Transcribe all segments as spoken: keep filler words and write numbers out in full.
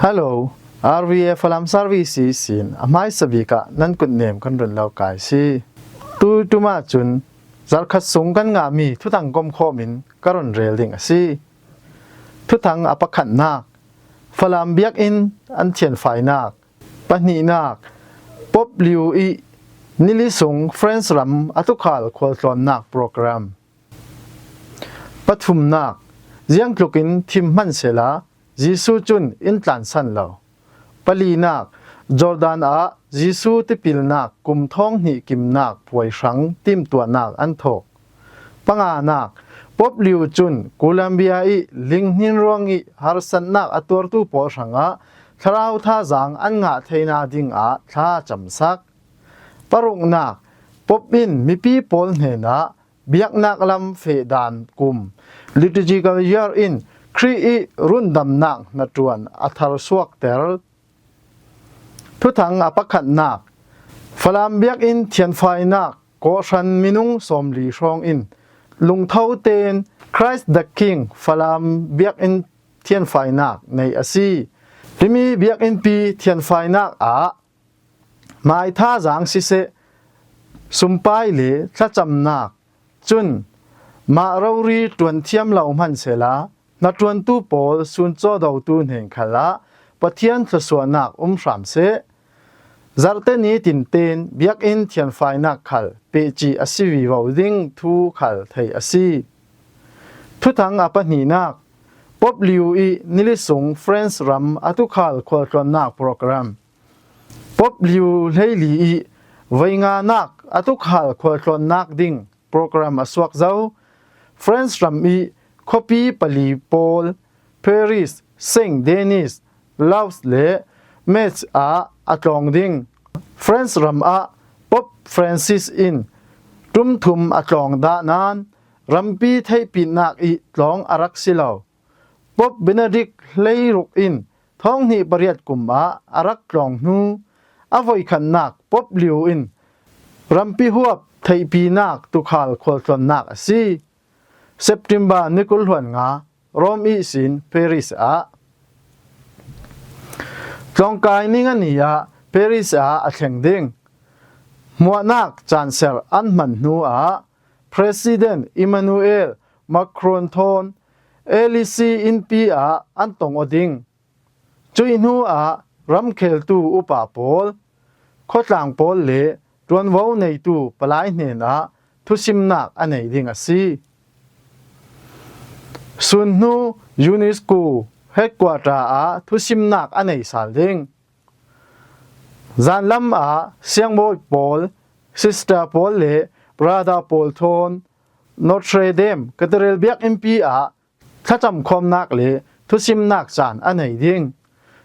Hello, R V A Falam Services in a hmaisa bik ah nan kutnem kan run lo kai si. Tu tuma cun zarhkhat sung kan ngahmi thuthang komkhawm in ka run rel ding a si. Thuthang a pakhatnak, Falam biakinn an thianfainak. Pahnihnak, Pope Leo ih nili sung France ram a tukhal khualtlawnnak program. Pathumnak, ziangtlukin thim hmansehla Jesu cun in tlansan lo. Palinak, Jordan ah Jesu tipilnak kum thawng hnih kimnak puai hrang timtuahnak an thawk. Panganak, Pope Leo cun Colombia ih linghnin ruangih harsatnak a tuartu pawl hrangah thlarau thazaang an ngah theina dingah thla a camsak. Paruknak, Pope in mipi pawl hnenah biaknak lam fehdan kum, liturgical year, in Khrih ih rundamnak hnaṭuan a tharsuakter. Thuthang a pakhatnak, Falam biakinn thianfainak kawhhran minung sawmli hrawng in lungtho tein Christ the King Falam biakinn thianfainak nei a si. Himi biakinnpi thianfainak ah maithazaang siseh, sumpai le thlacamnak, cun mah rori ṭuanthiam lo hmansehla hnaṭuantu pawl suncawdotu hnen khalah Pathian thluasuahnak um hram seh. Zarhte nitin tein biakinn thianfainak khal pehcih a si vivo ding thu khal theih a si. Thuthang a pahnihnak, Pope Leo ih nili sung France ram a tukhal khualtlawnnak program. Pope Leo hleili ih veinganak a tukhal khualtlawnnak ding program a suak zo. France ram ih khuapi pali pawl, Paris, Saint Denis, Lourdes le Metz ah a tlawng ding. France ram ah Pope Francis in ṭum thum a tlawng dah nain rampi theihpitnak ih tlawng a rak si lo. Pope Benedict hleiruk in thawng hnih pariat kum ah a rak tlawng hnu a voikhatnak Pope Leo in rampi huap theihpinak tukhal khualtlawnnak a si. September ni kul hluan nga, Rome ihsin Paris ah. Tlawngkai ni nga ni ah Paris ah a thleng ding. Hmuahnak canser an hman hnu ah President Emmanuel Macron thawn Élysée innpi ah an tong aw ding. Cuih hnu ah ramkheltu upa pawl, khuatlang pawl le ṭuanvo neitu palai hnenah thusimnak a nei ding a si. Sun hnu UNESCO headquarter ah thusimnak a nei sal ding. Zanlam ah siangbawi pawl, sister pawl le brother pawl thawn Notre Dame Cathedral biakinnpi ah thlacamkhawmnak le thusimnak caan a nei ding.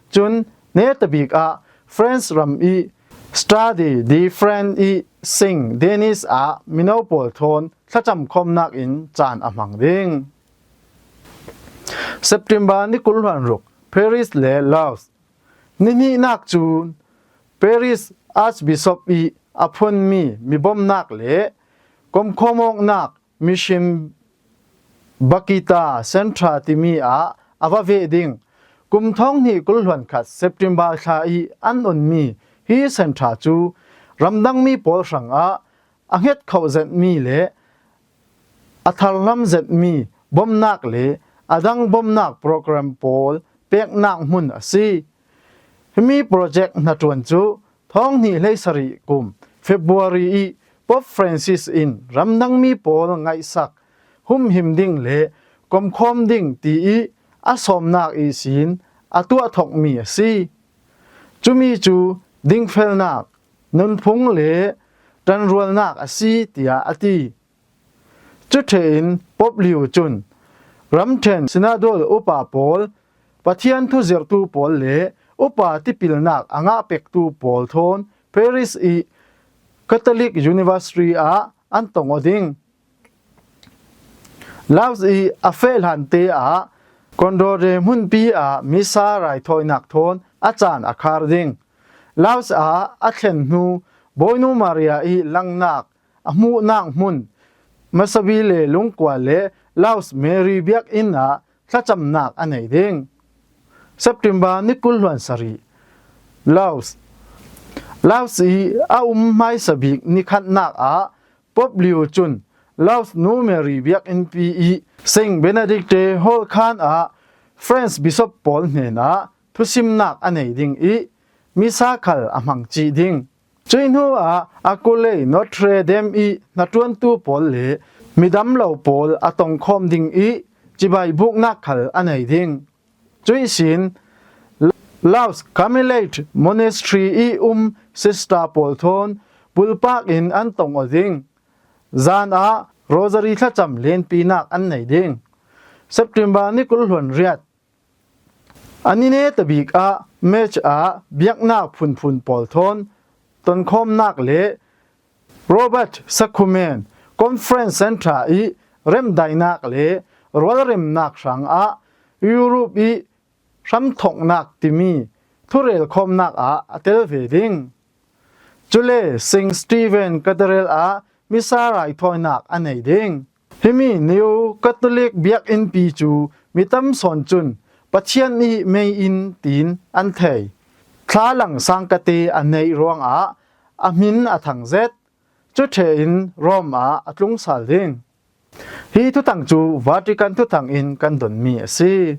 Cun netabik ah France ram ih Stade de France ih Saint Denis ah mino pawl thawn thlacamkhawmnak in caan a hmang ding. September ni kul hluan ruk, Paris le Lourdes. Nihnihnak cun Paris Archbishop ih a phunmi mibomnak le komkhawm awknak Mission Bakhita Centre timi ah a va veh ding. Kum thawng hnih kul hluan khat September thla ih an onmi hi centre cu ramdangmi pawl hrangah a hnget khoh zetmi le a tharhlam zetmi bomnak le a dang bomnak program pawl peknak hmun a si. Himi project hnaṭuan cu thawng hnih hleisarih kum February ih Pope Francis in ramdangmi pawl ngaihsak humhim ding le komkhawm ding tiih a sawmnak ihsin a tuah thokmi a si. Cumi cu dingfelnak, nunphung le ṭanrualnak a si, tiah a ti. Cu ṭheh in Pope Leo cun ramṭhen synodal upa pawl, Pathian thuzirhtu pawl le upa tipilnak a ngah pektu pawl thawn Paris ih Catholic University ah an tong aw ding. Lourdes ih a feh hlante ah Condorcet hmunpi ah misa raithawinak thawn a caan a khar ding. Lourdes ah a thlen hnu Bawinu Maria ih langnak a hmuhnak hmun Massabile lungkua le Lourdes Mary biakinn ah thlacamnak a nei ding. September ni kul hluan sarih, Lourdes. Lourdes i a um hmaisa bik ni khatnak ah Pope Leo cun Lourdes Nu Mary biakinnpi i Saint Benedicte holh khan ah French Bishop pawl hnenah thusimnak a nei ding i misa khal a hmang cih ding. Cuih hnuah a kulei Notre Dame i hnaṭuantu pawl le midam lo pawl a tongkhawm ding i cibai buknak khal a nei ding. Cuih sin Lourdes Carmelite Monastery i um sister pawl thawn bulpak in an tong aw ding. Zan ah Rosary thlacam lenpinak an nei ding. September ni kul hluan riat. A ni neta bik ah Metz ah biaknak phunphun pawl thawn tonkhawmnak le Robert Sakhumen Conference Center i remdaihnak le rualremnak hrangah Europe i hramthawknak timi thurelkhawmnak ah a tel ve ding. Cule Saint Stephen Cathedral ah misa raithawinak a nei ding. Himi Neo Catholic biakinnpi cu mi tam sawn cun Pathian i mei inn tiin an thei. Thlalang sangkate a neih ruangah a hmin a thang zet. Cu ṭheh in Rome ah a tlung sal ding. Hi thuthang cu Vatican thuthang in kan donmi a si.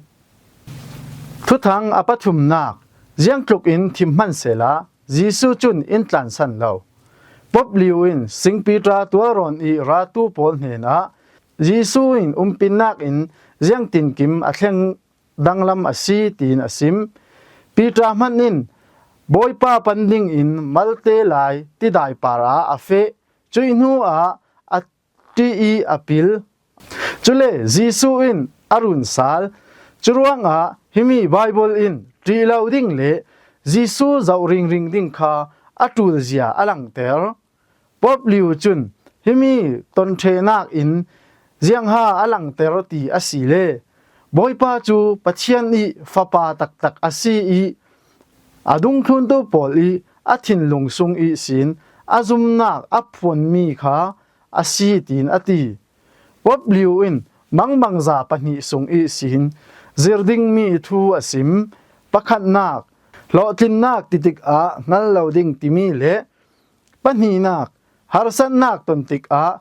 Thuthang a pathumnak, ziangtluk in thim hmanh sehla Jesuh cun in tlansan lo. Pope Leo in Saint Peter tualrawn i ratu pawl hnenah Jesuh in umpinnak in ziangtinkim a thleng danglam a si, tiin a sim. Peter hmanh in Bawipa pan dingin malte lai tidai par ah a feh. Cuih hnuah a ṭih i a pil. Cule Jesuh in a run sal. Curuangah himi Bible in ṭih lo ding le Jesuh zoh ringring ding kha a ṭulzia a langter. Pope Leo cun himi tonṭhehnak in ziangha a langter ti a si le Bawipa cu Pathian i Fapa taktak a si i a dungthluntu pawl i a thinlung sung ihsin a zumnak a phuanmi kha a si, tiin a ti. Pope Leo in mangbangza pahnih sung ihsin zir dingmi thu a sim. Pakhatnak, hlawhtlinnak titik ah hngal lo ding timi le pahnihnak, harsatnak ton tikah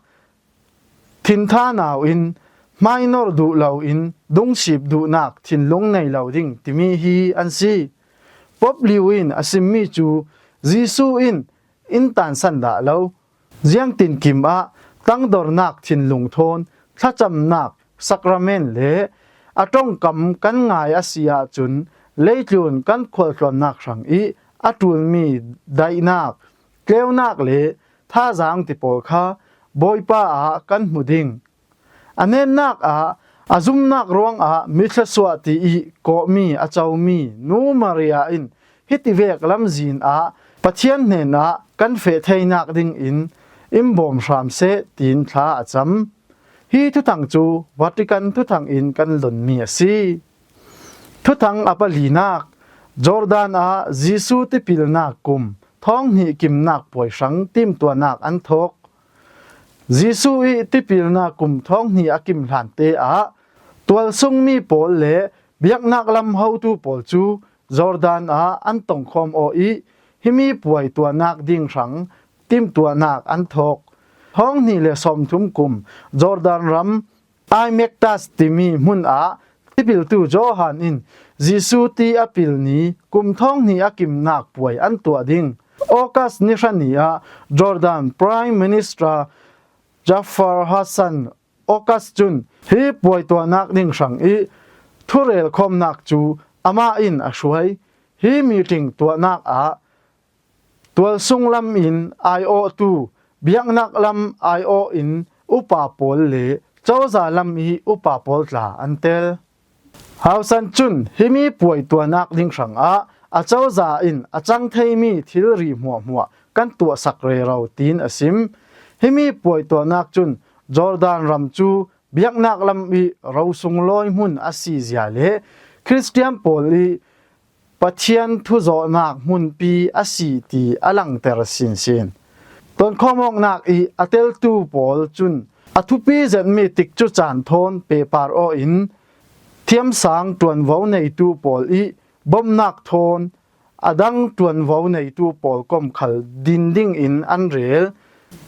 thinthanau in hmainor duh loin dungsip duhnak thinlung nei lo ding timi hi an si. Pope Leo in a simmi cu Jesuh in in tansan dah lo. Ziangtinkim ah tangdornak thinlung thawn thlacamnak sakrament le a ṭongkam kan ngai a si ahcun leitlun kan khualtlawnnak hrang i a ṭulmi daihnak, tleunak le thazaang ti pawl kha Bawipa ah kan hmu ding. A netnak ah a zumnak ruangah mi thluasuah ti i kawhmi a comi Nu Maria in hiti vek lamzin ah Pathian hnenah kan feh theinak dingin in bawm hram seh, tiin thla a cam. Hi thuthang cu Vatican thuthang in kan donmi a si. Thuthang a palinak, Jordan ah Jesuh tipilnak kum thawng hnih kimnak puai hrang timtuahnak an thawk. Jesuh i tipilnak kum thawng hnih a kim hlante ah tualsungmi pawl le biaknak lam hotu pawl cu Jordan ah an tongkhawm aw i himi puai tuahnak ding hrang timtuahnak an thawk. Thawng hnih le sawmthum kum Jordan ram Ai Mektas timi hmun ah tipiltu Johan in Jesuh ti a pil ni kum thawng hnih a kimnak puai an tuah ding. August ni hra ni ah Jordan Prime Minister Jafar Hassan August cun hi puai tuahnak ding hrang i thurel khawmnak cu amah in a hruai. Hi meeting tuahnak ah tualsung lam in aiawhtu, biaknak lam aiawh in upa pawl le cozah lam i upa pawl tla an tel. Hausan cun himi puai tuahnak ding hrangah a cozah in a cang theimi thilri hmuahhmuah kan tuahsak rero, tiin a sim. Himi puai tuahnak cun Jordan ram cu biaknak lam i ro sunglawi hmun a si zia le Khristian pawl i Pathian thuzawhnak hmunpi a si ti a langter sinsin. Tonkhawm awknak i a teltu pawl cun a thupi zetmi tikcu caan thawn pehpar aw in thiamsang ṭuanvo neitu pawl i bomnak thawn a dang ṭuanvo neitu pawl kom khal din dingin an rel.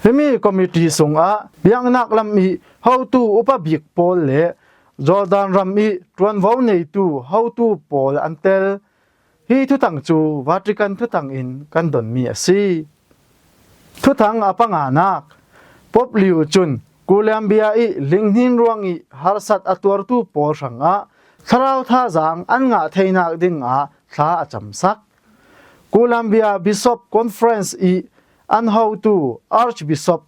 Himi committee sungah biaknak lam ih hotu upa bik pawl le Jordan ram ih ṭuanvo neitu hotu pawl an tel. Hi thuthang cu Vatican thuthang in kan donmi a si. Thuthang a panganak. Pope Leo cun Colombia ih linghnin ruangih harsat a tuartu pawl hrangah thlarau thazaang an ngah theinak dingah thla a camsak. Colombia Bishop Conference ih an hotu Archbishop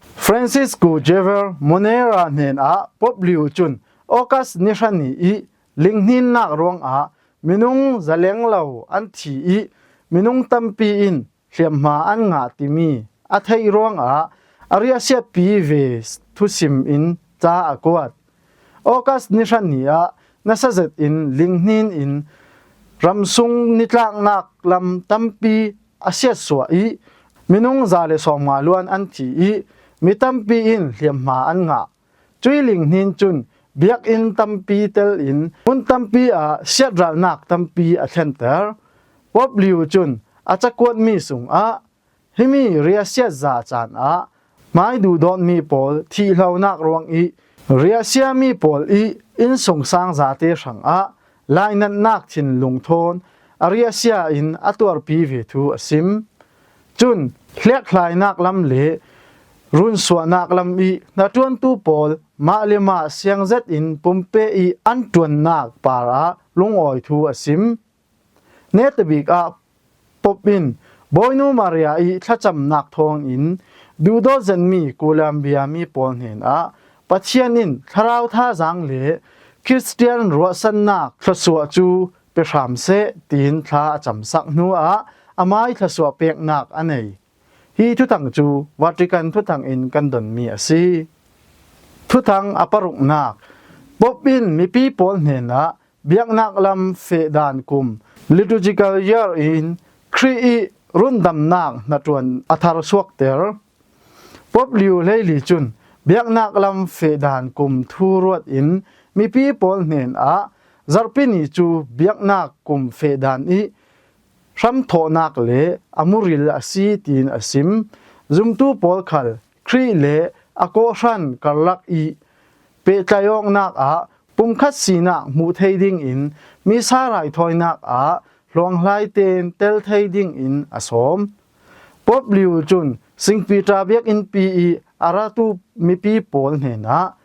Francisco Javier Monera hnenah Pope Leo cun August ni hra ni ih linghninnak ruangah minung zaleng lo an thi ih minung tampi in hliamhma an ngah timi a theih ruangah a riahsiatpi ve thusim in ca a kuat. August ni hra ni ah nasa zetin linghnin in ramsung nitlaknak lam tampi a siatsuah ih minung za le sawmnga luan an thi ih mi tampi in hliamhma an ngah. Cuih linghnin cun biakinn tampi telin hmun tampi ah siatralnak tampi a thlenter. Pope Leo cun a cakuatmi sungah himi riahsiat za caan ah hmai duhdawtmi pawl thihlonak ruangih riahsiami pawl ih innsungsang zate hrangah lainatnak thinlung thawn a riahsia in a tuarpi ve thu a sim. Cun hliakhlainak lam le runsuahnak lam ih hnaṭuantu pawl mah le mah siangzet in pumpeh ih an ṭuannak parah lungawi thu a sim. Netabik ah Pope in Bawinu Maria ih thlacamnak thawngin duhdawt zetmi Colombia mi pawl hnenah Pathian in thlarau thazaang le Khristian ruahsannak thluasuah cu pe hram seh, tiin thla a camsak hnuah amai thluasuah peknak a nei. Hi thuthang cu Vatican thuthang in kan donmi a si. Thuthang a paruknak. Pope in mipi pawl hnenah biaknak lam fehdan kum, liturgical year, in Khrih ih rundamnak hnaṭuan a tharsuakter. Pope Leo hleili cun biaknak lam fehdan kum thu ruat in mipi pawl hnenah zarhpi ni cu biaknak kum fehdan ih hramthawhnak le a muril a si, tiin a sim. Zumtu pawl khal Khrih le a kawhhran karlak ih pehtlaih awknak ah pumkhat sinak hmuh thei dingin Missa raithawinak ah hluanghlai tein tel thei dingin a sawm. Pope Leo cun Sing Peter biakinnpi ih a ratu mipi pawl hnenah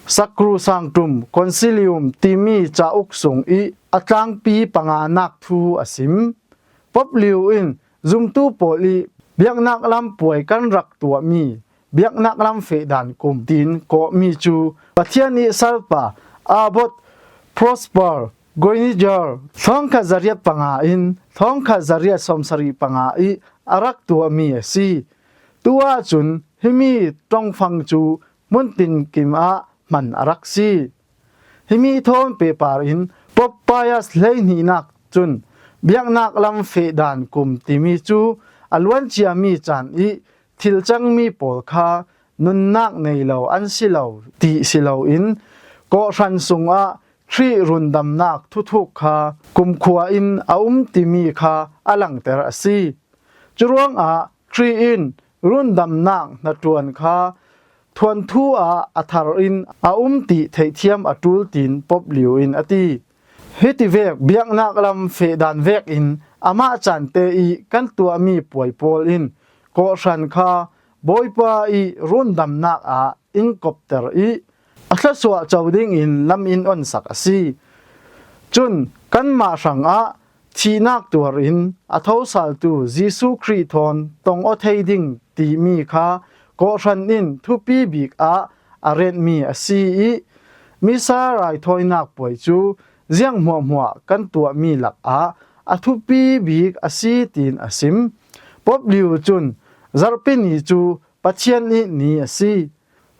Sacrosanctum Concilium timi cauk sung ih a tlangpi panganak thu a sim. Pope Leo in zumtu pawl ih biaknak lam puai kan rak tuahmi biaknak lam fehdan kum tiin kawhmi cu Pathian ih salpa Abbot Prosper Goiniger thawngkhat zariat panga in thawngkhat zariat sawmsarih panga ih a rak tuahmi a si. Tu ahcun himi ṭongfang cu hmun tinkim ah hman a rak si. Himi thawn pehpar in Pope Pius hleihnihnak cun biaknak lam fehdan kum timi cu a luanciami caan ih thil cangmi pawl kha nunnak nei lo an si lo ti si loin kawhhran sungah Khrih rundamnak thuthuk kha kumkhua in a um timi kha a langter a si. Curuangah Khrih in rundamnak hnaṭuan kha thuanthu ah a thar in a um ti theihthiam a ṭul, tiin Pope Leo in a ti. Hitivek biaknak lam fehdan vekin amah cante ih kan tuahmi puai pawl in kawhhran kha Bawipa ih rundamnak ah in kopter ih a thluasuah co dingin lam in onsak a si. Cun kanmah hrangah thihnak tuarin a thosaltu Jesuh Khrih thawn tong aw thei ding timi kha kawhhran in thupi bik ah a retmi a si ih Missa raithawinak puai cu ziang hmuahhmuah kan tuahmi lakah a thupi bik a si, tiin a sim. Pope Leo cun zarhpi ni cu Pathian ih ni a si.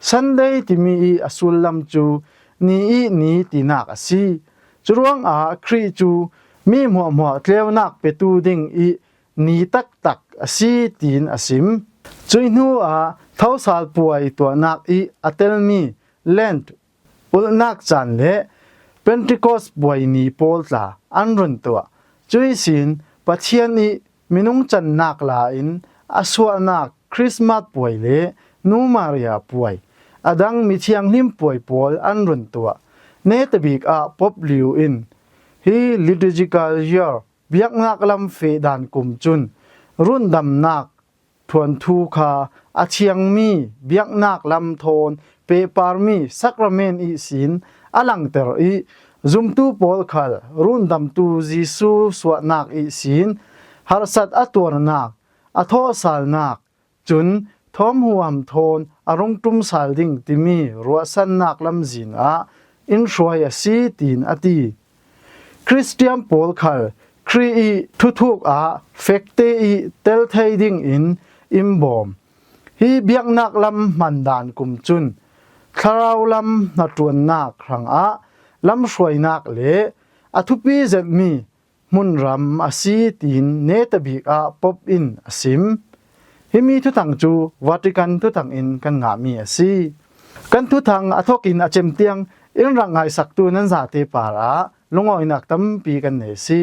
Sunday timi ih a sullam cu ni ih ni tinak a si. Curuangah Khrih cu mi hmuahhmuah tleunak petu ding ih ni taktak a si, tiin a sim. Cuih hnuah thosal puai tuahnak ih a telmi Lent ulhnak caan le Pentecost puai ni pawl tla an run tuah. Cuih sin Pathian ih minung cannak la in a suahnak Christmas puai le Nu Maria puai, a dang mithianghlim puai pawl an run tuah. Netabik ah Pope Leo in hi liturgical year biaknak lam feh dan kum cun rundamnak thuanthu kha a thiangmi biaknak lam thawn pehparmi sakrament ihsin a langter ih zumtu pawl khal rundamtu Jesu suahnak ihsin harsat a tuarnak, a thawhsalnak, cun thawm huam thawn a rung ṭum sal ding timi ruahsannak lamzin ah in hruai a si, tiin a ti. Khristian pawl khal Khrih ih thuthuk ah fekte ih tel thei dingin in bawm. Hi biaknak lam hmandan kum cun thlarau lam hnaṭuannak hrangah lamhruainak le a thupi zetmi hmunram a si, tiin netabik ah Pope in a sim. Himi thuthang cu Vatican thuthang in kan ngahmi a si. Kan thuthang a thawkin a cem tiang in rak ngaisaktu nan zate parah lungawinak tampi kan nei a si.